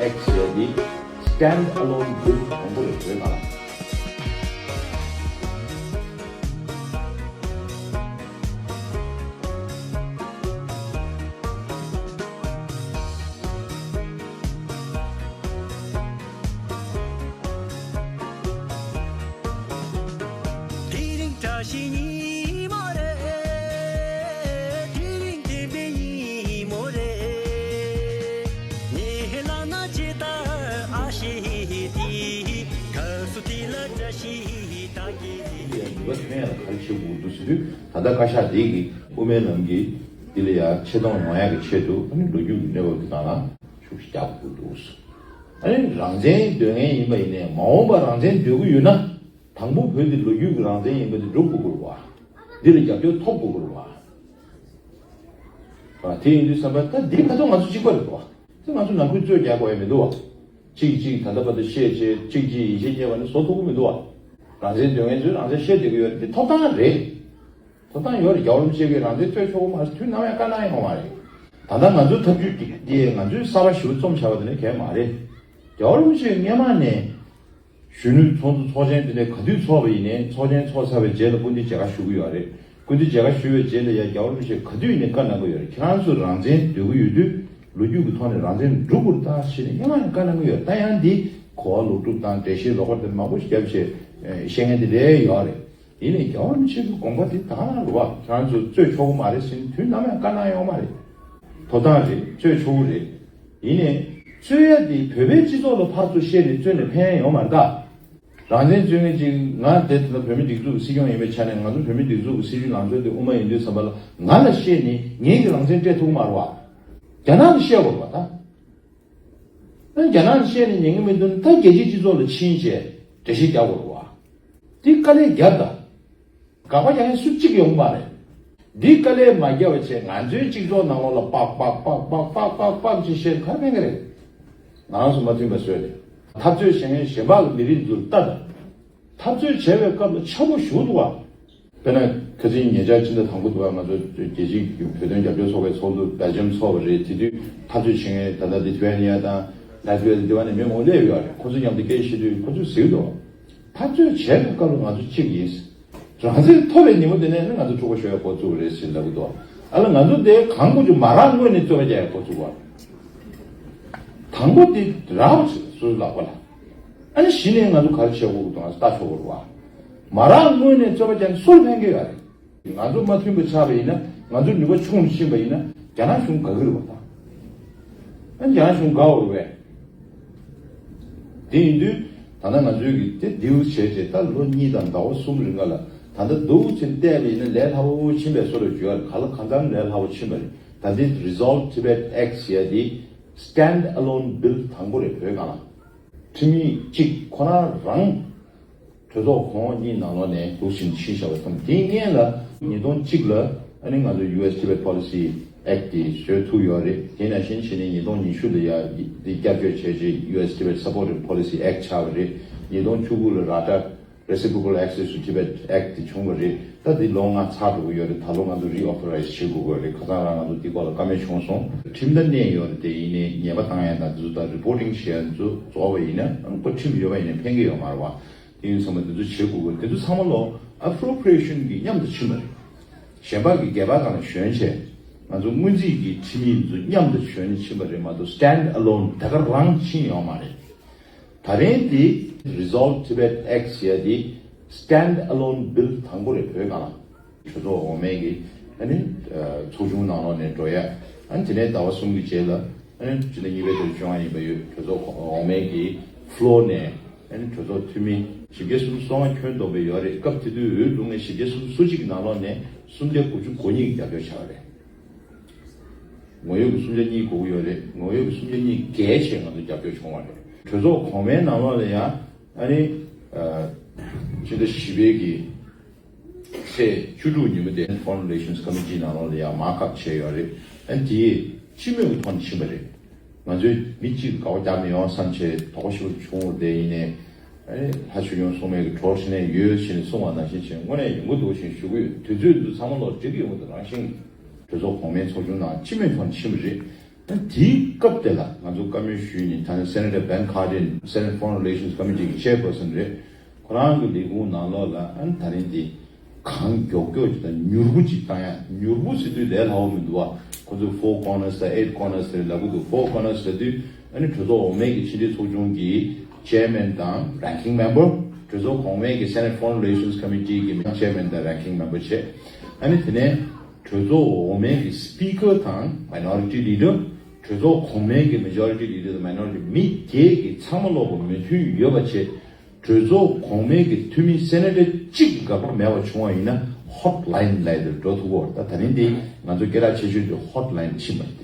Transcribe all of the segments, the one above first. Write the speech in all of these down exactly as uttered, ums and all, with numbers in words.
Act ཟེར་ཡ་འདི་Stand Alone Bill དང་པོ་རེད་བོད་ནང་ལ། དེ་རིང་བཀྲ་ཤིས་ཉིན་མོ་རེད། དེ་རིང་བདེན་པའི་ཉིན་མོ་རེད། ངའི་ལག་ན་ཇི་ལྟར་ཨ་ཤེ་དེ། སྐབས་སུ་དེ་ལ་བཀྲ་ཤིས་རྟགས་བརྒྱད་དེ། ཡང་ནུས་པ་ཐོན་ཡག་ག་རེ་བྱེད་དགོས་འདུག་ཟེར་དུས། ད་ལྟ་བཀའ་ཤག་འདི་གིས་དབུ་མའི་ལམ་གྱི་འདི་ལ་ཡང་ཆེ་མཐོང་ཡོང་ཡག་གི་ཆེད་དུ། ཨ་ནི་ལོ་རྒྱུས་ཀྱི་གནས་བབ་ཀྱི་སྟེང་ལ་ཤུགས་ཤིག་རྒྱག་དགོས་འདུག། ཨ་ནི་རང་བཙན་འདོད་མཁན་ཡིན་པ་ཡིན་ནའི། མ་འོངས་པར་རང་བཙན་འདོད་ཀྱི་ཡོད་ན། དང་པོ་བོད་འདི་ལོ་རྒྱུས་ཀྱི་རང་བཙན་ཡིན་པ་འདི་སྒྲུབ་དགོས་ཀྱི་རེད་བ། འདི་ལ་རྒྱབ་སྐྱོར་ཐོབ་དགོས་ཀྱི་རེད་བ། ཨ། དེ་ཡིན་དུས་ཙམ་པ་ད་འདི་ཁ་ཐུག་ང་ཚོ་གཅིག་པ་རེད་བ། དེ་ང་ཚོ་ནང་ཁུལ་རྩོད་རྒྱག་དགོས་ཡ་མི་འདུག་བ། གཅིག་གིས་གཅིག་ད་ལྟ་བར་དུ་བཤད་བྱས། གཅིག་གིས་ཡིད་ཆེས་རྙེད་པ་ནི་བཟོ་ཐུབ་ཀྱི་མི་འདུག་བ། རང་བཙན་འདོད་མཁན་ཚོས་རང་བཙན་བཤད་བསྡད་ཀྱི་ཡོད་རེད། འདི་ཐོབ་ཐང་རེད། ཐོབ་ཐང་ཡོད་རེད། རྒྱལ་བ་རིན་པོ་ཆེ་གིས་རང་བཙན་རྩོད་ཆོག་གི་མ་རེད། དུས་ནམ་ཡང་བཀའ་གནང་ཡོད་མ་རེད། ད་ལྟ་ང་ཚོའི་ཐབས་ཇུས་འདི་ང་ཚོས་གསར་པ་ཞིག་རྩོམ་བྱ་བ་དེ་ནི་གལ་མ་རེད། རྒྱལ་བ་རིན་པོ་ཆེས་སྔས་མ་ནས་གཞོན་ནུའི་ཚོགས་འདུ་ཚོགས་ཆེན་དེ་འདྲ་ག་དུས་ཚོགས་པ་ཡིན་ནའི། ཚོགས་ཆེན་ཚོགས་ཚར་བའི་རྗེས་ལ་སྐུ་མདུན་མཇལ་ཁ་ཞུ་གི་ཡོད་རེད། སྐུ་མདུན་མཇལ་ཁ་ཞུ་བའི་རྗེས་ལ་ཡང་རྒྱལ་བ་རིན་པོ་ཆེས་ག་དུས་ཡིན་ནའི་བཀའ་གནང་གི་ཡོད་རེད། ཁྱེད་རང་ཚོས་རང་བཙན་འདོད་ཀྱི་ཡོད་དུས་ལོ་རྒྱུས་ཀྱི་ཐོག་ནས་རང་བཙན་སྒྲུབ་དགོས་རེད་ད་ཟེར་ནས་སྔས་མ་ནས་བཀའ་གནང་གི་ཡོད། ད་ཡང་འདི་གོ་བ་ལོག་སྒྲུབ་དང་འགྲེལ་བཤད་ལོག་པ་དེ་མང་པོ་ཞིག་བརྒྱབ་བྱས་བཤད་མཁན་དེ་འདྲ་ཡོད་རེད། ཡིན་ནའི་རྒྱལ་བ་རིན་པོ་ཆེ་གི་དགོངས་པ་དེ་ད་ག་རང་རེད་བ། ཁྱེད་རང་ཚོས་རྩོད་ཆོག་གི་མ་རེད་ཟེར་ནས་དུས་ནམ་ཡང་བཀའ་གནང་ཡོད་མ་རེད། ཐོབ་ཐང་རེད། རྩོད་ཆོག་གི་རེད། ཡིན་ནའི་རྩོད་ཡ་དེ་བོད་པའི་སྤྱི་ཚོགས་ལ་ཕར་ཚུར་བཤད་ནས་རྩོད་ནས་ཕན་ཡ་ཡོད་མ་རེད་ད། རང་བཙན་རྩོད་མཁན་ཅིག་ང་དེ་ད་ལྟ་བོད་མི་སྒྲིག་འཛུགས་ཀྱི་སྲིད་སྐྱོང་ཡིན་པའི་ཆ་ནས། ང་ཚོ་བོད་མི་སྒྲིག་འཛུགས་ཀྱི་སྲིད་བྱུས་ལངས་ཕྱོགས་དེ་དབུ་མ་ཡིན་དུས་ཙམ་པ་ལ་ང་ལ་བཤད་ནས་ངེད་ཀྱི་རང་བཙན་སྤྲད་ཐུབ་ཀྱི་མ་རེད་བ། རྒྱ་ནག་ལ་བཤད་དགོས་རེད་བ་ད། ཨ་ནི་རྒྱ་ནག་ལ་བཤད་ནས་ཉན་གྱི་མི་འདུག་ན། ད་རྒྱལ་སྤྱིའི་སྤྱི་ཚོགས་ལ་ཕྱིན་བྱས་འགྲེལ་བཤད་རྒྱག་དགོས་རེད་བ། འདི་དཀའ་ལས་རྒྱབ་ད། དགག་པ་རྒྱག་མཁན་སུ་གཅིག་ཡོང་གི་མ་རེད། འདི་དཀའ་ལས་མ་རྒྱབ་པ་བྱས། ང་ཚོའི་སྤྱི་ཚོགས་ནང་ལོགས་ལ་པག་པག་པག་པག་པག་པག་པག་ཅིག་བཤད་ག་རེ་ཕན་གི་རེད། ང་རང་ཚོ་མ་མཐུན་པ་བཟོས་ཏེ། འཐབ་རྩོད་བྱེད་མཁན་གཞན་པ་གི་མི་རིགས་ཚོར་ལྟ་དང་། འཐབ་རྩོད་བྱེད་པའི་སྐབས་ལ་འཆམ་པོ་ཞུ་འདུག་བ། དཔེར་ན་ཁ་སང་ཉེ་ཆར་ཕྱི་ཟླ་དང་པོ་འདུག་བ། ང་ཚོ་རྒྱལ་སྤྱིའི་བོད་དོན་རྒྱབ་སྐྱོར་ཚོགས་པའི་ཚོགས་འདུ་སྦེལ་ཇམ་ཚོགས་པ་རེད། དེ་དུས་འཐབ་རྩོད་བྱེད་མཁན་ད་ལྟ་ལི་ཐུ་ཨེ་ནི་ཡ་དང་ལ་ཐི་ཝེ་ཡ་དང་དེ་བ་ནས་མི་མང་པོ་སླེབས་ཡོད་རེད། ཁོ་ཚོ་མཉམ་དུ་སྐད་བཤད་དུས་ཁོ་ཚོས་ཟེར་གྱི་འདུག་འཐབ་རྩོད་བྱས་པའི་སྐབས་ལ་ང་ཚོ་གཅིག་ཡིན། རང་བཙན་ཐོབ་པའི་ཉིན་མོ་དེ་ནས་ནི་ང་ཚོ་འཁྲུག་པ་ཤོར་ཡ་འགོ་བཙུགས་པ་རེད་ཟེར་ལབ་ཀྱི་འདུག་ཨ་ལ་ང་ཚོ་དེ་གང་དགོས་ཀྱི་མ་རག་སྔོན་ནས་རྩོད་པ་རྒྱག་ཡ་འགོ་བཙུགས་པ། དང་པོ་དེ་རག་པ་བྱེད་སོ་སོའི་ལག་པ་ལ། ཨ་ནི་གཞི་ནས་ང་ཚོ་ག་རེ་བྱེད་དགོས་ཀྱི་འདུག་ང་ཚོ་ལྟ་ཆོག་གི་རེད་བ། མ་རག་སྔོན་ནས་རྩོད་པ་རྒྱག་ནས་སུ་ལ་ཕན་གྱི་ཡོད་རེད། ང་ཚོ་མ་མཐུན་པ་ཆགས་པ་ཡིན་ན། ང་ཚོ་ནུས་པ་ཆུང་རུ་ཕྱིན་པ་ཡིན་ན། རྒྱ་ནག་གཞུང་དགའ་གི་རེད་བ་ད། ཨ་ནི་རྒྱ་ནག་གཞུང་དགའ་འོར་བས། དེ་ཡིན་དུས་ད་ལྟ་ང་ཚོའི་གི་དེ་ལྡེའུ་བྱས་བྱས་ད་ལོ་གཉིས་དང་ཟླ་བ་གསུམ་རིང་ག་ལ། ད་ལྟ་འདུག་ཅིང་བལྟས་པ་ཡིན་ན་ལས་སླ་བོ་ཕྱིན་པའི་བཟོ་འདྲ་བརྗོད་ཡ་རེད། ག་ལ་གང་འཚམ་ལས་སླ་བོ་ཕྱིན་པ་རེད། ད་ལྟའི་Resolve Tibet Act ཟེར་ཡ་དེ་Stand Alone Bill དང་པོ་རེད་བོད་ནང་ལ། ཁྲིམས་ཡིག་གཅིག་ཁོ་ན་རང་གྲོས་ཚོགས་གོང་འོག་གཉིས་ནང་ལོགས་ནས་འདུག་ཅིང་ཕྱིན་བཞག་པ་དང་། དེའི་སྔོན་ལ་ཉིས་སྟོང་གཅིག་ལ་ཨ་ནི་ང་ཚོ་ཡུ་ཨེས་Tibet Policy Act དེ་བཟོས་ཐུབ་ཡོད་རེད། དེ་ནང་བཞིན་བྱས་ནས་ཉིས་སྟོང་ཉི་ཤུ་ལ་ཡ་འདི་བསྐྱར་བཅོས་བྱས་རྗེས་ཡུ་ཨེས་Tibet Supported Policy Act ཆགས་པ་རེད། ཉིས་སྟོང་བཅུ་དགུ་ལ་ར་ཊ་Reciprocal Access to Tibet Act དེ་བྱུང་བ་རེད། ད་འདི་ལོ་ལྔ་ཚར་འགྲོ་གི་ཡོད་རེད། ད་ལོ་ང་ཚོ་Reauthorize བྱེད་དགོས་ཀྱི་རེད། ཁ་སང་རང་ང་ཚོ་འདི་སྐོར་ལ་བཀའ་མོལ་བྱུང་སོང་། ཁྲིམས་ལ་གནས་ཡོད་རེད། དེ་ཡིན་ནའི་ཉེས་པ་བཏང་ཡ་དང་དེ་ཚོ་ད་Reporting བྱེད་ཡ་ཚོ་རྫོགས་པ་ཡིན་ན་ཨང་ཁོ་ཁྲིམས་ཡོད་པ་ཡིན་ནའི་ཕན་གྱི་ཡོད་མ་རེད་བ། དེ་ཡིན་ཙང་མ་དེ་ཚོ་བྱེད་དགོས་ཀྱི་རེད། དེ་ཚོ་ཚང་མ་ལོ་Appropriation གི་མཉམ་དུ་ཕྱིན་པ་རེད། གཞན་པ་གི་སྒེར་པ་སྒང་ལ་ཞོན་བྱས་ང་ཚོ་སྔོན་རྩིས་ཀྱི་ཁྲིམས་ཡིག་ཚོ་མཉམ་དུ་ཞོན་ཕྱིན་པ་རེད་མ་གཏོགས་Stand Alone དེ་ག་རང་ཕྱིན་ཡོད་མ་རེད། ད་རིང་དེ་Resolve Tibet Act ཟེར་ཡ་དེ་Stand Alone Bill དང་པོ་རེད་བོད་ནང་ལ། གྲོས་ཚོགས་འོག་མའི་གི་ཨ་ནི་ཚོགས་ཆུང་ནང་ལོགས་ནས་འགྲོ་ཡ། ཨ་ནི་དེ་ནས་ཟླ་བ་གསུམ་གྱི་རྗེས་ལ་ཨ་ནི་སྤྱི་ཟླ་གཉིས་པའི་ཚེས་བཅོ་ལྔ་ཡིན་པ་ཡོད། གྲོས་ཚོགས་འོག་མའི་གི་Floor ནས་ཨ་ནི་གྲོས་ཚོགས་འཐུས་མི་བཞི་བརྒྱ་སུམ་ཅུ་སོ་ལྔ་ཁྱོན་བསྡོམས་པ་ཡོད་རེད། སྐབས་དེ་དུས་འོས་བླུགས་མཁན་བཞི་བརྒྱ་སུམ་ཅུ་སོ་གཅིག་གི་ནང་ལོགས་ནས་སུམ་བརྒྱ་དགུ་བཅུ་གོ་གཉིས་ཀྱིས་རྒྱབ་སྐྱོར་བྱས་པ་རེད། ངོ་ཡོད་ཀྱི་སུམ་བརྒྱ་གཉིས་དགོས་ཀྱི་ཡོད་རེད། ངོ་ཡོད་ཀྱི་སུམ་བརྒྱ་གཉིས་བརྒལ་བྱས་ང་ཚོ་རྒྱབ་སྐྱོར་བྱུང་བ་རེད། གྲོས་ཚོགས་གོང་མའི་ནང་ལོགས་ལ་ཡང་ཨ་ནི་ཕྱི་ཟླ་བཞི་པའི་གི་ཚེས་བཅུ་དྲུག་ཉིན་མོ་དེ་Foreign Relations Committee ནང་ལོགས་ལ་ཡང་མར་ཀབ་བྱས་ཡོད་རེད། ཨ་ནི་དེ་སྤྱི་མོས་ཀྱི་ཐོག་ནས་ཕྱིན་པ་རེད། ང་ཚོའི་མི་གཅིག་གིས་དགག་པ་རྒྱག་མི་ཡོང་བསམ་བྱས་དོགས་པ་ཞེ་པོ་བྱུང་བ་དེ་ཡིན་ནའི། ཨ་ནི་ལྷ་ཆོས་སྐྱོང་སྲུང་མའི་གི་གྲོགས་ཤིག་ནས་ཡོད་ཞེས་ནས་གསུངས་པ་ནང་བཞིན་བྱས་དངོས་གནས་ཡོང་གི་འདུག་ཞེས་ཞུ་གི་ཡོད། དུས་ཚོད་འདི་ཚང་མ་ལོག་འགྲིག་གི་ཡོང་གི་འདུག་རང་བཞིན་གྱིས་གྲོས་ཚོགས་གོང་མའི་ཚོགས་ཆུང་ནང་སྤྱི་མོས་ཐོག་ནས་ཕྱིན་པ་རེད། དེའི་སྐབས་དེ་ལ་ང་ཚོ་བཀའ་མོལ་ཞུས་ནས། ད་ནི་Senator Ben Cardin, Senate Foreign Relations Committee གི་chairperson རེད། ཁོ་རང་གི་ལས་ཁུངས་ནང་ལོགས་ལ་ཨ་ནི་ད་རིང་འདི་གང་མགྱོགས་མགྱོགས་ཅིག་དང་མྱུར་པོ་ཅིག་བཏང་ཡ། མྱུར་པོ་ཟེར་དུས་ལས་སླ་བོ་མི་འདུག་བ། ཁོ་ཚོས་Four Corners དང་Eight Corners དེ་ལབ་གི་འདུག Four Corners ལབ་དུས་ཨ་ནི་གྲོས་ཚོགས་འོག་མའི་གི་ཕྱི་འབྲེལ་ཚོགས་ཆུང་གི་chairman དང་ranking member། གྲོས་ཚོགས་གོང་མའི་གི་Senate Foreign Relations Committee གི་chairman དང་ranking member བྱས། ཨ་ནི་དེ་ནས་གྲོས་ཚོགས་འོག་མའི་གི་speaker དང་minority leader། གྲོས་ཚོགས་གོང་མའི་གི་majority leader དང་minority མི་བརྒྱད་ཀྱི་ཚང་མ་ལོག་གི་མོས་མཐུན་ཡོད་པ་བྱས། གྲོས་ཚོགས་གོང་མའི་གི་འཐུས་མི་senator གཅིག་གི་དགག་པ་མེད་པ་བྱུང་བ་ཡིན་ན་hotline ལབ་དེར་འགྲོ་ཐུབ་ཀྱི་ཡོད་རེད། ད་ད་རིང་འདི་ང་ཚོ་སྐད་གྲགས་ཆེ་ཤོས་དེ་hotline ཕྱིན་པ་རེད། ད་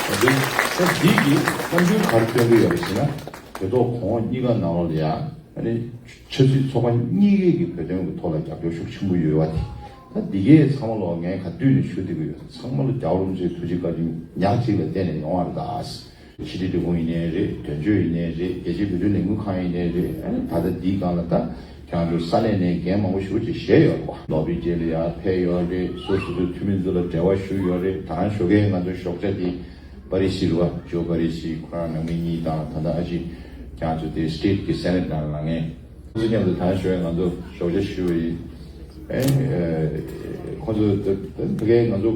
འདི་ད་འདི་གིས་གནམ་གྲུའི་ག་རེ་སྟོན་གྱི་ཡོད་རེད་ཟེར་ན། གྲོས་ཚོགས་གོང་འོག་གཉིས་ཀ་ནང་ལོགས་ལ་ཡ་ཨ་ནི་ཆབ་སྲིད་ཚོགས་པ་གཉིས་ཀའི་གི་བོད་དོན་གྱི་ཐོག་ལ་རྒྱབ་སྐྱོར་ཤུགས་ཆེན་པོ་ཡོད་པ་དེ། ད་འདི་གས་ཚང་མ་ལོག་ངས་ག་དུས་ནས་ཞུ་བསྡད་ཀྱི་ཡོད། ཚང་མ་ལ་རྒྱལ་བ་རིན་པོ་ཆེའི་ཐུགས་རྗེ་བཀའ་དྲིན་ཉག་གཅིག་ལ་བརྟེན་ནས་ཡོང་བ་རེད་ད། ཕྱི་དྲིལ་སྒྲིག་ཁོངས་ཡིན་ནའི་རེད། དོན་གཅོད་ཡིན་ནའི་རེད། རྒྱལ་སྤྱིའི་བོད་དོན་ལས་འགུལ་ཁང་ཡིན་ནའི་རེད། ཨ་ནི་ད་ལྟ་འདིའི་སྒང་ལ་ད་ཁྱེད་རང་ཚོ་ས་གནས་ནས་འགན་མང་པོ་ཞེ་པོ་ཅིག་བཞེས་ཡོད་རེད་པ། ལོ་བི་རྗེས་ལ་ཡར་ཕེབས་ཡོད་རེད། སོ་སོ་སོའི་འཐུས་མི་ཚོ་ལ་འབྲེལ་བ་ཞུས་ཡོད་རེད། ད་རང་ཞོགས་ཀས་ང་ཚོ་ཞོགས་ཇ་དེ་པ་རི་སི་རེད་པ། ཇོ་པ་རི་སི། ཁོ་རང་ནང་མི་གཉིས་དང་ད་ལྟ་ཨ་ཅེ་ཁྱེད་རང་ཚོ་དེ་state གི་senator ནང་ལ་ངས། ཁོ་ཚོ་མཉམ་དུ་ད་ཞོགས་ང་ཚོ་ཞོགས་ཇ་ཞུ་བ་ཡིན། ཨེ། ཁོ་ཚོ་ད་ད་ཕ་གིའི་ང་ཚོ་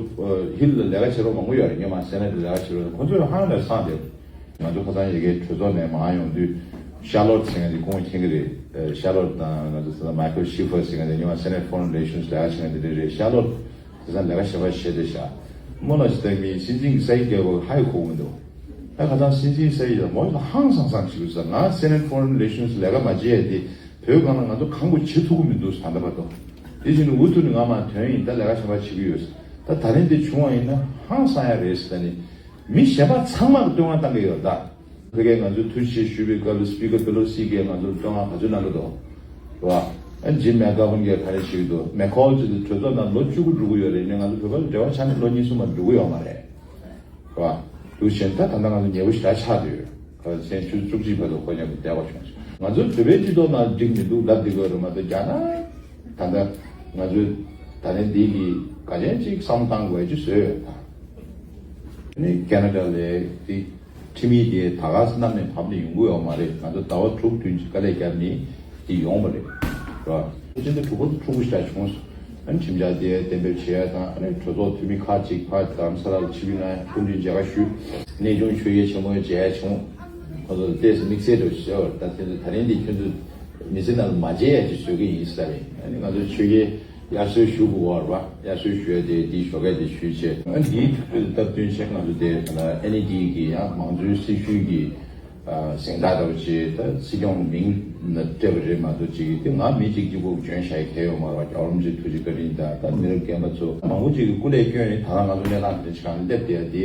ཧིལ་ལ་ལས་ཀ་བྱེད་རོགས་མང་པོ་ཡོད་རེད། སྔོན་མ་སེ་ནེ་ཊི་ལ་ལས་ཀ་བྱེད་རོགས། ཁོ་ཚོ་ཧང་ལ་སངས་བསྡད། ང་ཚོ་ཁ་སང་ཡ་གིའི་གྲོས་ཚོགས་ནས་མར་ཡོང་དུས་ཤར་ལོཊ་ཟེར་མཁན་དེ་ཁོང་མཁྱེན་གྱི་རེད། ཤར་ལོཊ་དང་ང་ཚོ་ད་ལྟ་མའི་ཁལ་ཤི་ཧྥར་ཟེར་མཁན་དེ་སྔོན་མ་སེ་ནེ་ཊི་ཕོ་རེན་རི་ལེ་ཤན་ལས་ཀ་བྱེད་མཁན་དེ་འདྲ་རེད། ཤར་ལོཊ་དེང་སང་ལས་ཀ་ཞེ་པོ་བྱས་བསྡད་ཤག་མོ་ལ་ཞིག་བལྟས་མི་སྲིད་འཛིན་གྱི་ས་ཡིག་རྒྱག་དགོས་ཧ་ཡང་གོ་གི་མི་འདུག་ད་ཁ་སང་སྲིད་འཛིན་ས་ཡིག་ལ་མོ་ལ་ཧང་སང་སང་བྱེད་ཀྱི་འདུག་ང་སེ་ནེ་ཊི་ཕོ་རེན་རི་ལེ་ཤན་ལས་ཀ་མ་བྱེད་ཡ་དེ་བོད་སྒང་ལ་ང་ཚོ་གང་དགོས་བྱེད་ཐུབ་ཀྱི་མི་འདུག་ད་ལྟ་བར་དུ། དེ་བཞིན་དུ་འུ་ཐུག་ནས་ང་མར་ཐོན་ཡིན། ད་ལས་ཀ་ཞེ་པོ་བྱེད་ཀྱི་ཡོད། ད་ད་རིང་དེ་བྱུང་བ་ཡིན་ན་ཧང་སང་ཡ་རེད་ཟེར། ད་ནི་མི་གཞན་པ་ཚང་མར་བསྟོད་བསྔགས་བཏང་གི་ཡོད་ད། ཕ་གིར་ང་ཚོས་ཐུགས་རྗེ་ཆེ་ཞུས་པའི་སྐབས་ལ་སི་པི་ཀར་པེ་ལོ་སི་གིས་ང་ཚོར་བསྟོད་བསྔགས་ག་ཚོད་གནང་གི་འདུག་རེད་བ། ཨ་ཇིམ་མེག་གྷོ་ཝན་གྱིས་ག་རེ་བྱེད་ཀྱི་འདུག་མེག་ཁོལ་ཅིག་ལ་གྲོས་ཚོགས་ནང་ལོ་བཅུ་དགུ་འགྲོ་གི་ཡོད་རེད། ནས་ང་ཚོ་བོད་པ་ལ་འབྲེལ་བ་ཆགས་ནས་ལོ་གཉིས་གསུམ་མ་འགྲོ་གི་ཡོད་མ་རེད། རེད་བ། འདུག་བྱས་ད་ད་ལྟ་ང་ཚོ་ཉེ་པོ་ཞེ་དྲག་ཆགས་བསྡད་ཡོད། ཁ་སང་ཆུ་ཚོད་བཅུ་གཅིག་བར་དུ་ཁོ་མཉམ་དུ་བསྡད་པ་བྱུང་སོང་། ང་ཚོ་བོད་པའི་སྤྱི་ཚོགས་ནང་འགྲིག་མི་འདུག་ལབ་བསྡད་ཀྱི་ཡོད་རེད་མ་གཏོགས། རྒྱ་ནག་ད་ལྟ་ང་ཚོས་ད་ལན་འདི་གི་ག་ཅན་ཅིག་བསམ་བློ་བཏང་དགོས་ཀྱི་བཟོས་ཡོད་ད། ནི་ཁེ་ན་ཌ་ལ་དེ་ཁྲིམས་ཡིག་དེ་ད་ག་སེ་གནམ་ནས་བབས་ནས་ཡོང་གི་ཡོད་མ་རེད། ང་ཚོ་ཟླ་བ་དྲུག་བདུན་ཅིག་དཀའ་ལས་བརྒྱབ་ནས་དེ་ཡོང་བ་རེད། རེད་བ། སྤྱི་ཟླ་དྲུག་པ་དྲུག་པ་ཞིག་བྱུང་སོང་། ཨ་ནི་ཁྲིམས་འཆར་དེ་གཏན་འབེབས་བྱེད་ཡ་དང་། ཨ་ནི་གྲོས་ཚོགས་འཐུས་མི་ཁག་ཅིག་ཕར་རྡ་རམ་ས་ལ་ལ་ཆིབས་བསྒྱུར་གནང་ཡ་སྐུ་མདུན་མཇལ་ཁ་ཞུས། གནས་ཆུང་ཆོས་རྒྱལ་ཆེན་མོ་མཇལ་ཡ་བྱུང་། ཁོ་ཚོ་ལ་ཏོག་ཙམ་དམིགས་བསལ་འདྲ་བོ་ཞིག་བཟོས་པ་རེད། ད་དེ་ཚོ་ད་རིང་འདི་ཁྱོད་ཚོ་མི་ཚེ་ནང་ལ་མ་བརྗེད་ཡ་ཅིག་བཟོ་གི་ཡིན་ཟེར་རེད། ཨ་ནི་ང་ཚོ་ཆོས་རྒྱལ་དབྱར་གསོལ་ཞུ་དགོས་པ་རེད་བ། དབྱར་གསོལ་ཞུ་ཡ་དེ་འདིའི་ཞོགས་ཀས་དེ་ཞུས་བྱས། ཨ་འདིའི་དུས་ཚོད་སྟབས་བསྟུན་བྱས་ང་ཚོ་དེ་ད་ལྟ་ཨེན་ཨི་ཊི་གི་ཡང་མང་གཙོའི་སྲི་ཞུའི་གི་ཨ་གཟེངས་རྟགས་འདྲ་བོ་ཅིག་ད་སྲིད་སྐྱོང་མིང་ལ་སྤྲད་པ་རེད་མ་གཏོགས། ཅིག་དེ་ང་མི་གཅིག་གཅིག་པོ་འཇོན་ཤག་གལ་ཡོད་མ་རེད་བ། རྒྱལ་བ་རིན་པོ་ཆེའི་ཐུགས་རྗེ་བཀའ་དྲིན་དང་། ད་མི་རབས་རྒན་པ་ཚོ་མང་པོ་ཅིག་གིས་སྐུ་ལས་བསྐྱོན་ནས་ད་ལྟ་ང་ཚོ་གནས་སྟངས་དེ་འདྲ་ཅིག་སྒང་སླེབས་བསྡད་ཡ་དེ།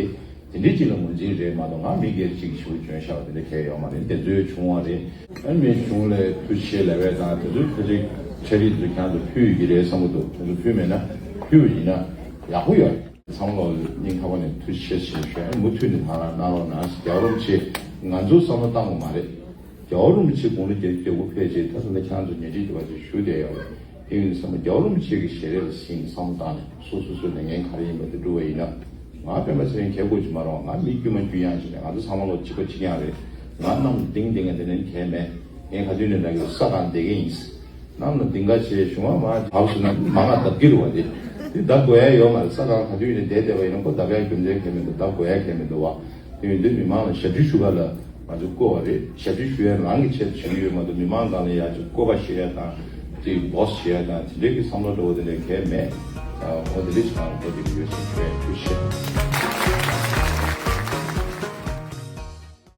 དེ་འདྲའི་ཅིག་ལ་ངོས་འཛིན་རེད་མ་གཏོགས། ང་མི་སྒེར་གཅིག་ཞེ་པོ་འཇོན་ཤག་དེ་འདྲ་གལ་ཡོད་མ་རེད། དེ་ཚོའི་བྱུང་བ་རེད། ཨ་ནི་གཞུང་ལ་ཐུགས་རྗེ་ཆེ་ལབ་པ་དང་། དེ་ཚོའི་ཕལ་ཆེར་འཕྲལ་རིགས་དེ་ཚོ་ཁྱེད་རང་ཚོ་ཕུལ་ཡོད་ཀྱི་རེད་བསམ་གྱི་འདུག་དེ་ཚོ་ཕུལ་མེད་ན་ཕུལ་བ་ཡིན་ན་ཡག་པོ་ཡོད་རེད། ཚང་མ་ལ་སྙིང་ཐག་པ་ནས་ཐུགས་རྗེ་ཆེ་ཞེས་ཞུ། ཨ་ནི་མུ་མཐུད་ནས་ལྷང་ལྷང་གནང་རོགས་གནང་ཟེར། རྒྱལ་བ་རིན་པོ་ཆེ་ང་ཚོ་བསམ་བློ་བཏང་བ་མ་རེད། རྒྱལ་བ་རིན་པོ་ཆེ་དགུང་ལོ་བརྒྱད་ཅུ་གྱ་དགུ་ཕེབས་རྗེས་ད་ལྟ་ཁྱེད་རང་ཚོ་ཉལ་ཁྲི་དེ་བ་ཅིག་བཞུགས་བསྡད་ཡོད་རེད། དེ་ཡིན་དུས་ཙམ་པ་རྒྱལ་བ་རིན་པོ་ཆེ་གི་ཞལ་རས་ལ་གཟིགས་ནས་བསམ་བློ་བཏང་ནས། སོ་སོ་སོའི་ལས་འགན་ག་རེ་ཡིན་པ་དེ་སྒྲུབ་པ་ཡིན་ན། ང་སྤེན་པ་ཚེ་རིང་གལ་དགོས་ཀྱི་མ་རེད། ང་མི་དཀྱུས་མ་དཀྱུས་ཡངས་ཤིག་རེད། ང་ཚོ་ཚང་མ་ལོ་གཅིག་པ་གཅིག་རྐྱང་རེད། ང་གནམ་ལ་ལྡིང་ལྡིང་ང་དེ་ནས་གལ་མེད། ངས་ག་དུས་ནས་ལབ་ཀྱི་ཡོད། ས་སྒང་བསྡད་ཀྱི་ཡིན། གནམ་ལ་ལྡིང་ག་བྱས་བྱུང་བ་མ་བབས་སོང་ན་མ་ང་བརྡབ་ཀྱི་རེད་བ། དེ་དེ་བརྡབ་དགོས་ཡ་ཡོད་མ་རེད། ས་སྒང་ག་དུས་ནས་བསྡད་བསྡད་པ་ཡིན་ན་ཁོ་བརྡབ་ཡ་རྒྱུ་མཚན་གལ་མི་འདུག་བརྡབ་དགོས་ཡ་གལ་མི་འདུག་བ། དེ་ཡིན་དུས་མི་མང་ལ་ཞབས་ཕྱི་ཞུ་ག་ལ་ང་ཚོས་བསྐོས་པ་རེད། ཞབས་ཕྱི་ཞུ་ཡ་རང་གི་ཆེད་དུ་བྱེད་ཀྱི་ཡོད་མ་གཏོགས། མི་མང་སྒང་ལ་ཡ་ཅིག་བསྐོ་བ་བཞེས་ཡ་དང་། ཅིག་བོས་བྱེད་ཡ་དང་། དེ་འདྲའི་གི་བསམ་བློ་འདྲ་བོ་དེ་འདྲ་གལ་མེད། ཨ་འོ་དེ་འདྲ་ཞིག་ང་ཚོ་འགྲོ་བསྡད་ཀྱི་ཡོད་ཟེར་ཞུ་ཡ། ཐུགས་རྗེ་ཆེ།